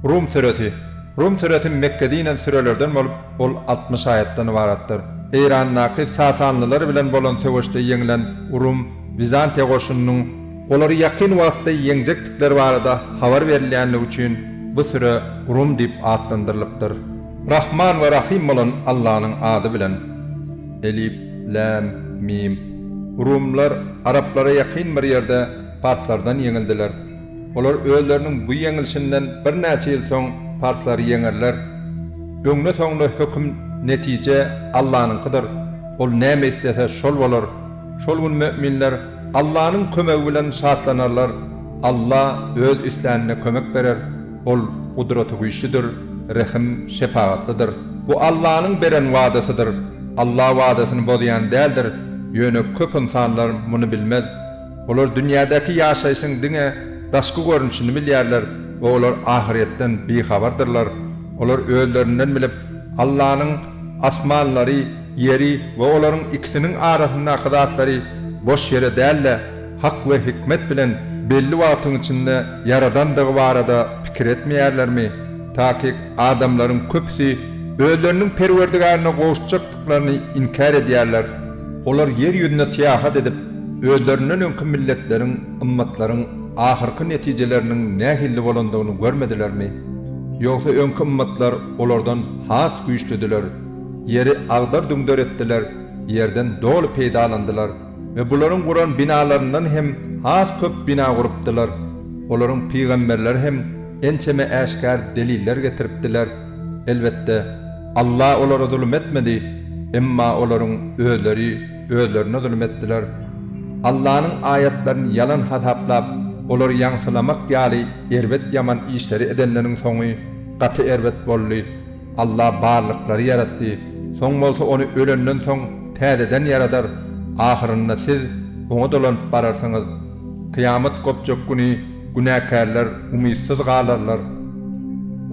Rum süresi. Rum süresi Mekgede inen sürelerden bolup, ol 60 aýatdan ybaratdyr. Eýrandaky sasanlylar bilen bolan söweşde ýeňlen Rum Wizantiýa goşunynyň olary ýakyn wagtda ýeňjekdikleri barada habar berilýänligi üçin bu süre Rum diýip atlandyrylypdyr. Rahman we Rahym bolan Allanyň ady bilen. Elif, Läm, Mim. Rumlar araplara ýakyn bir ýerde parslardan ýeňildiler. Olar özleriniň bu ýeňilşinden birnäçe ýyl soň parslary ýeňerler. Öňde-soňda höküm, netije Allanyňkydyr. Ol näme islese şol bolar. Şol gün möminler Allanyň kömegi bilen şatlanarlar. Alla öz islänine kömek berer. Ol Gudratygüýçlüdir, Rehim, şepagatlydyr. Bu Allanyň beren wadasydyr. Alla wadasyny bozýan däldir, ýöne köp ynsanlar muny bilmez. Olar dünýädäki ýaşaýşyň diňe daşky görnüşini bilýärler we olar ahyrýetden bihabardyrlar. Olar özlerinden bilip, Allanyň asmanlary, ýeri we olaryň ikisiniň arasyndaky zatlary boş ýere däl-de, hak we hikmet bilen belli wagtyň içinde ýaradandygy barada pikir etmeýärlermi? Takyk, adamlaryň köpüsi özleriniň Perwerdigärine gowuşjakdyklaryny inkär edýärler. Olar ýer ýüzünde syýahat edip, özlerinden öňki milletleriň, ymmatlaryň ahyrky netijeleriniň nähilli bolandygyny görmedilermi? Ýogsa öňki ymmatlar olardan has güýçlüdiler, ýeri agdar-düňder etdiler, ýerden doly peýdalandylar we bularyň guran binalaryndan hem has köp bina gurupdylar. Olaryň pygamberleri hem ençeme äşgär deliller getiripdiler. Elbetde, Alla olara zulum etmedi, emma olaryň özleri özlerine zulum etdiler. Allanyň aýatlaryny ýalan hasaplap, olary ýaňsylamak ýaly erbet ýaman işleri edenleriň soňy gaty erbet boldy. Alla barlyklary ýaratdy, soň bolsa ony ölenden soň täzeden ýaradar, ahyrynda siz Oňa dolanyp bararsyňyz. Kyýamat gopjak güni günäkärler umytsyz galarlar.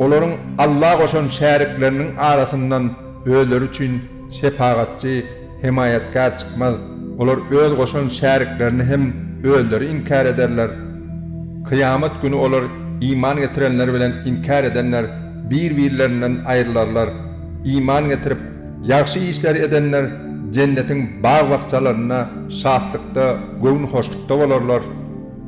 Olaryň Alla goşan şärikleriniň arasyndan özleri üçin şepagatçy, hemaýatkär çykmaz. Olar öz goşan şäriklerini hem özleri inkär ederler. Kyýamat güni olar iman getirenler bilen inkär edenler bir-birlerinden aýrylarlar. Iman getirip, ýagşy işleri edenler jennetiň bag-bakjalarynda şatlykda, göwnühoşlukda bolarlar.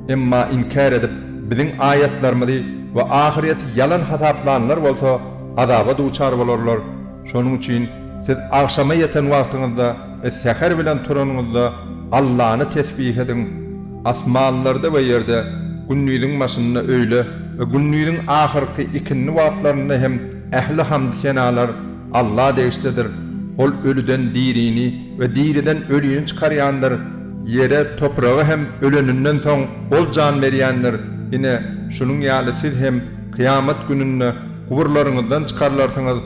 Emma inkär edip, Biziň aýatlarymyzy we ahyrýeti ýalan hasaplanlar bolsa azaba duçar bolarlar. Şonuň üçin siz agşama ýeten wagtyňyzda we säher bilen turanyňyzda Allany tesbih ediň. Asmanlarda we ýerde gündiziň başynda öýle we gündiziň ahyrky ikindi wagtlarynda hem ähli hamdy-senalar Alla degişlidir. Ol ölüden dirini we diriden ölini çykarýandyr. Ýere, topraga hem öleninden soň Ol jan berýändir. Ine, şunuň ýaly siz hem kyýamat gününde guburlaryňyzdan çykarylarsyňyz.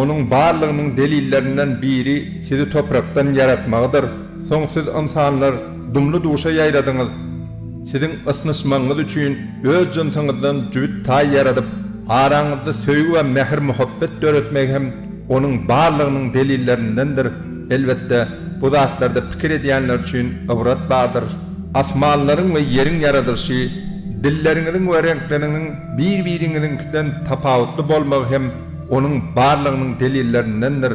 Onuň barlygynyň delillerinden biri sizi toprakdan ýaratmagydyr. Soň siz ynsanlar dumly-duşa ýaýradyňyz. Siziň ysnyşmagyňyz üçin öz jynsyňyzdan jübüt taý ýaradyp, araňyzda söýgi we mähir-muhabbet döretmegi hem Onuň barlygynyň delillerindendir. Elbetde, bu zatlarda pikir edýänler üçin ybrat bardyr. Asmanlaryň we ýeriň ýaradylyşy, dilleriňiziň we reňkleriňiziň bir-biriňiziňkiden tapawutly bolmagy hem Onuň barlygynyň delillerindendir.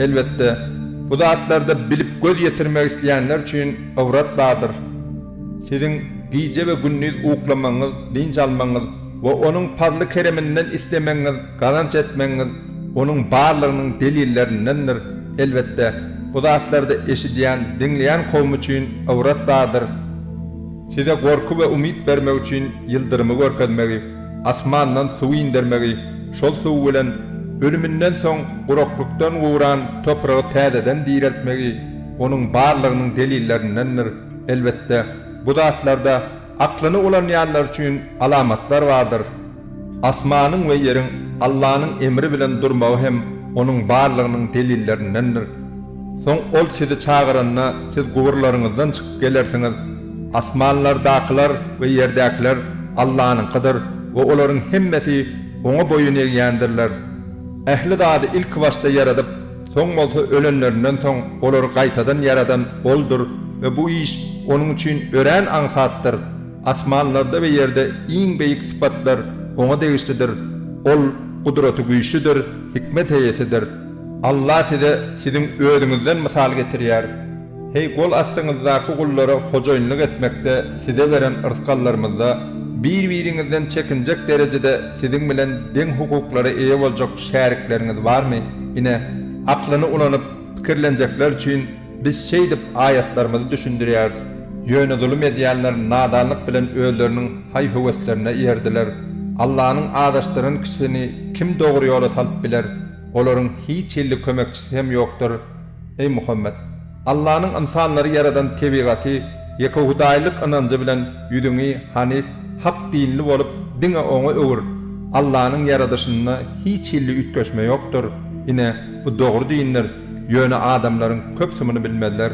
Elbetde, bu zatlarda bilip göz ýetirmek isleýänler üçin ybrat bardyr. Siziň gije we gündiz uklamagyňyz, dynç almagyňyz we Onuň pazly-kereminden islemegiňiz, gazanç etmegiňiz Onuň barlygynyň delillerindendir. Elbetde, bu zatlarda eşidýän, diňleýän kowum üçin ybrat bardyr. Size gorky we umyt bermek üçin ýyldyrymy görkezmegi, asmandan suw indermegi, şol suw bilen ölüminden soň guraklykdan guran topragy täzeden direltmegi Onuň barlygynyň delillerindendir. Elbetde, bu zatlarda aklyny ulanýanlar üçin alamatlar bardyr. Asmanyň we ýeriň Allanyň emri bilen durmagy hem Onuň barlygynyň delillerindendir. Soň Ol sizi çagyranda siz guburlaryňyzdan çykyp gelersiňiz. Asmanlardakylar we ýerdäkiler Allanyňkydyr we olaryň hemmesi Oňa boýun egýändirler. Ähli zady ilkibaşda ýaradyp, soň bolsa ölenlerinden soň olary gaýtadan ýaradan Oldur we bu iş Onuň üçin örän aňsatdyr. Asmanlarda we ýerde iň beýik sypatlar Oňa degişlidir. Ol Gudraty güýçlüdir, hikmet eýesidir. Alla size siziň özüňizden mysal getirýär. Heý, gol astyňyzdaky gullara hojaýynlyk etmekde size beren yrsgallarymyzda bir-biriňizden çekinjek derejede siziň bilen deň hukuklara eýe boljak şärikleriňiz barmy? Ine, aklyny ulanyp pikirlenjekler üçin biz şeýdip aýatlarymyzy düşündirýäris. Ýöne zulum edýänler nadanlyk bilen özleriniň haý-höweslerine eýerdiler. Allanyň azaşdyran kişisini kim dogry ýola salyp biler? Olaryň hiç hilli kömekçisi hem ýokdur. Eý, Muhammet! Allanyň ynsanlary ýaradan tebigaty ýekehudaýlyk ynanjy bilen ýüzüňi hanyf, hak dinli bolup diňe Oňa öwür. Allanyň ýaradyşynda hiç hilli üýtgeşme ýokdur. Ine, bu dogry dindir, ýöne adamlaryň köpüsi muny bilmezler.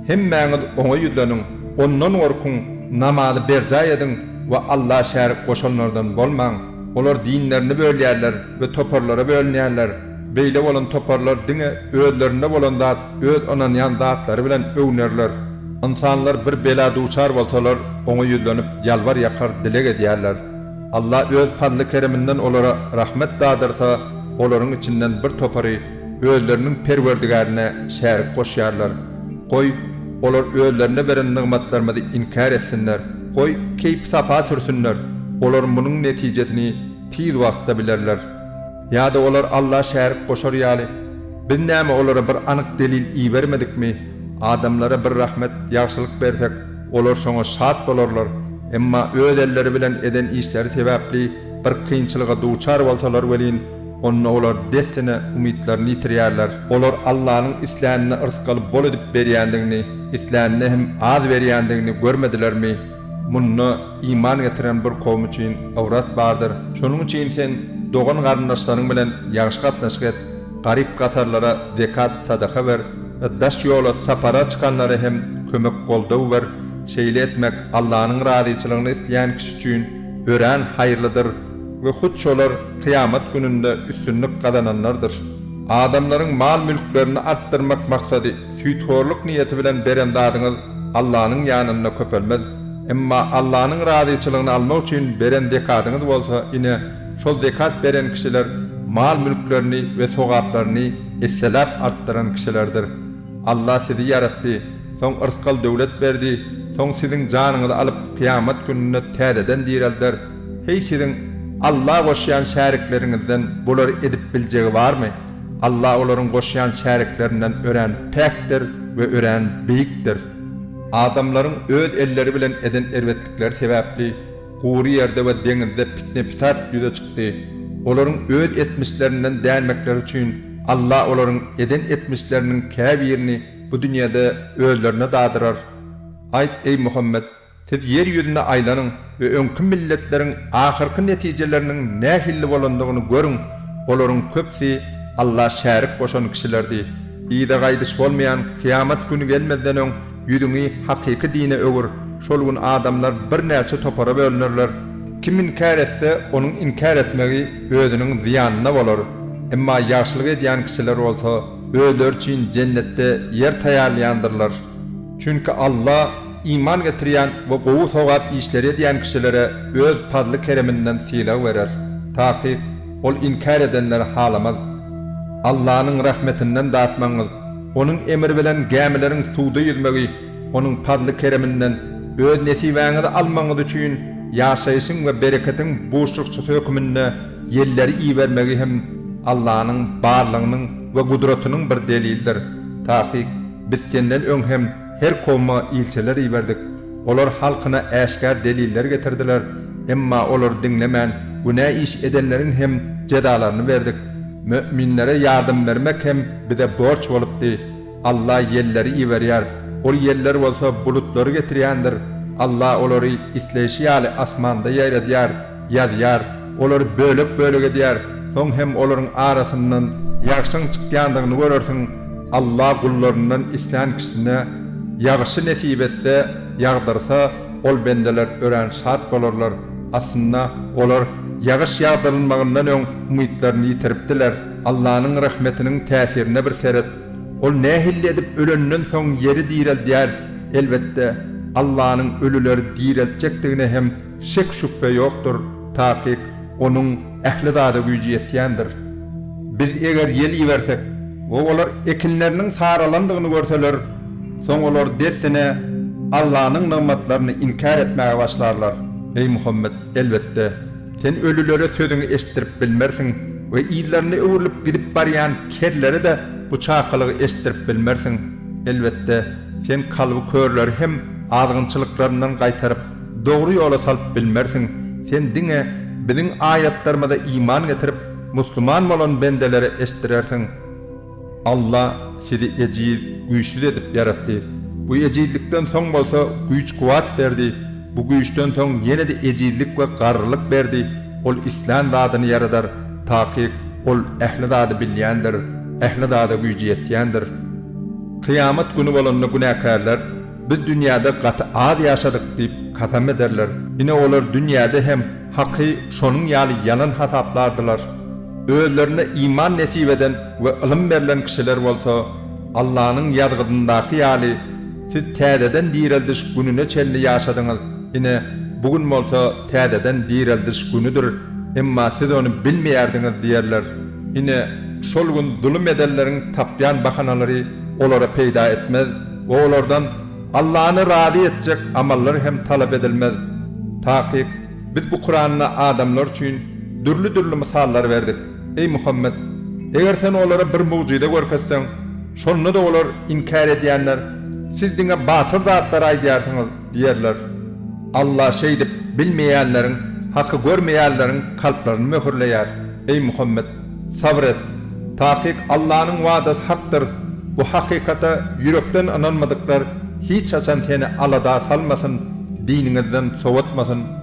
Hemmäňiz Oňa ýüzleniň, Ondan gorkuň, namazy berjaý ediň we Alla şärik goşanlardan bolmaň. Olar dinlerini bölýärler we toparlara bölünýärler. Beýle bolan toparlar diňe özlerinde bolan zat, öz ynanýan zatlary bilen öwnerler. Ynsanlar bir bela duçar bolsalar, Oňa ýüzlenip ýalbar-ýakar dileg edýärler. Alla öz pazly-kereminden olara rahmet dadyrsa, olaryň içinden bir topary özleriniň Perwerdigärine şärik goşýarlar. Goý, olar özlerine beren nygmatlarymyzy inkär etsinler. Goý, keýpi-sapa sürsünler. Olar munuň netijesini tiz wagtda bilerler. Ýa-da olar Alla şärik goşar ýaly, Biz näme olara bir anyk delil ibermedikmi? Adamlara bir rahmet, ýagşylyk bersek, olar şoňa şat bolarlar. Emma öz elleri bilen eden işleri sebäpli bir kynçylyga duçar bolsalar welin, onda olar dessine umytlaryny ýitirýärler. Olar Allanyň islänine yrsgaly bol edip berýändigini, islänine hem az berýändigini görmedilermi? Munda iman getiren bir kowum üçin ybrat bardyr. Şonuň üçin sen dogan-garyndaşlaryň bilen ýagşy gatnaşyk et, garyp-gasarlara zekat, sadaka ber we daş ýola sapara çykanlara hem kömek-goldaw ber. Şeýle etmek Allanyň razyçylygyny isleýän kişi üçin örän haýyrlydyr we hut şolar kyýamat gününde üstünlik gazananlardyr. Adamlaryň mal-mülklerini artdyrmak maksady süýthorluk niýeti bilen beren zadyňyz Allanyň ýanynda köpelmez. Emma Allanyň razyçylygyny almak üçin beren zekadyňyz bolsa, ine, şol zekat beren kişiler mal-mülklerini we sogaplaryny esseläp artdyran kişilerdir. Alla sizi ýaratdy, soň yrsgal-döwlet berdi, soň siziň janyňyzy alyp, kyýamat gününde täzeden direlder. Heý, siziň Alla goşýan şärikleriňizden bulary edip biljegi barmy? Alla olaryň goşýan şäriklerinden örän päkdir we örän beýikdir. Adamlaryň öz elleri bilen eden erbetlikleri sebäpli gury ýerde we deňizde pitne-pisat ýüze çykdy. Olaryň öz etmişlerinden dänmekleri üçin Alla olaryň eden etmişleriniň käbirini bu dünýede özlerine dadyrar. Aýt, eý, Muhammet! Siz ýer ýüzünde aýlanyň we öňki milletleriň ahyrky netijeleriniň nähilli bolandygyny görüň, olaryň köpüsi Alla şärik goşan kişilerdi. Yza gaýdyş bolmaýan kyýamat güni gelmezden öň ýüzüňi hakyky dine öwür, şol gün adamlar birnäçe topara bölünerler. Kim inkär etse, onuň inkär etmegi özüniň zyýanyna bolar. Emma ýagşylyk edýän kişiler bolsa, özleri üçin jennetde ýer taýýarlaýandyrlar. Çünki Alla iman getirýän we gowy sogap işleri edýän kişilere Öz pazly-kereminden sylag berer. Takyk, Ol inkär edenleri halamaz. Allanyň rahmetinden datmaňyz, Onuň emri bilen gämileriň suwda ýüzmegi, Onuň pazly-kereminden öz nesibäňizi almagyňyz üçin ýaşaýşyň we bereketiň buşlukçysy höküminde ýelleri ibermegi hem Allanyň barlygynyň we gudratynyň bir delilidir. Takyk, Biz senden öň hem her kowuma ilçiler iberdik. Olar halkyna äşgär deliller getirdiler. Emma olary diňlemän, günä iş edenleriň hem jezalaryny berdik. Möminlere ýardam bermek hem bize borç bolupdy. Alla ýelleri iberýär. Ol ýeller bolsa bulutlary getirýändir. Alla olary isleýşi ýaly asmanda ýaýradýar, ýazýar, olary bölek-bölek edýär. Soň hem olaryň arasyndan ýagşyň çykýandygyny görersiň. Alla gullaryndan islän kişisine ýagşy nesip etse, ýagdyrsa, ol bendeler örän şat bolarlar. Aslynda, olar ýagyş ýagdyrylmagyndan öň umytlaryny ýitiripdiler. Allanyň rahmetiniň täsirine bir seret! Ol nähilli edip ölenden soň ýeri direldýär? Elbetde, Allanyň ölüleri direltjekdigine hem şek-şübhe ýokdur. Takyk, Onuň. ähli zada güýji ýetýändir. Biz eger ýel ibersek we olar ekinleriniň saralandygyny görseler, soň olar dessine Allanyň nygmatlaryny inkär etmäge başlarlar. Eý Muhammet, elbetde, sen ölülere sözüňi eşitdirip bilmersiň we yzlaryna öwrülip gidip barýan kerlere-de bu çakylygy eşitdirip bilmersiň. Elbetde, sen kalby körleri hem azgynçylyklaryndan gaýtaryp, dogry ýola salyp bilmersiň. Sen diňe Biziň aýatlarymyza iman getirip, musliman bolan bendelere eşitdirersiň. Alla sizi ejiz, güýçsüz edip ýaratdy. Bu ejizlikden soň bolsa güýç-kuwwat berdi. Bu güýçden soň ýene-de ejizlik we garrylyk berdi. Ol islän zadyny ýaradar. Takyk, Ol ähli zady bilýändir, ähli zada güýji ýetýändir. Kyýamat güni bolanda günäkärler, Biz dünýäde gaty az ýaşadyk diýip kasam ederler. Ine olar dünýäde hem Haky şonuň ýaly ýalan hasaplardylar. Özlerine iman nesip eden we ylym berlen kişiler bolsa, Allanyň ýazgydyndaky ýaly, siz täzeden direldiş gününe çenli ýaşadyňyz, ine, bu gün bolsa täzeden direldiş günüdir, emma siz ony bilmeýärdiňiz diýerler. Ine, şol gün zulum edenleriň tapýan bahanalary olara peýda etmez we olardan Allany razy etjek amallar hem talap edilmez. Takyk, Biz bu Kuranda adamlar üçin dürli-dürli mysallar berdik. Eý, Muhammet! Eger sen olara bir mugjyza görkezseň, şonda-da olar, inkär edýänler, Siz diňe batyl zatlary aýdýarsyňyz diýerler. Alla şeýdip bilmeýänleriň, haky görmeýänleriň kalplaryny möhürleýär. Eý, Muhammet! Sabyr et! Takyk Allanyň wadasy hakdyr. Bu hakykata ýürekden ynanmadyklar hiç haçan seni alada salmasyn, diniňizden sowatmasyn.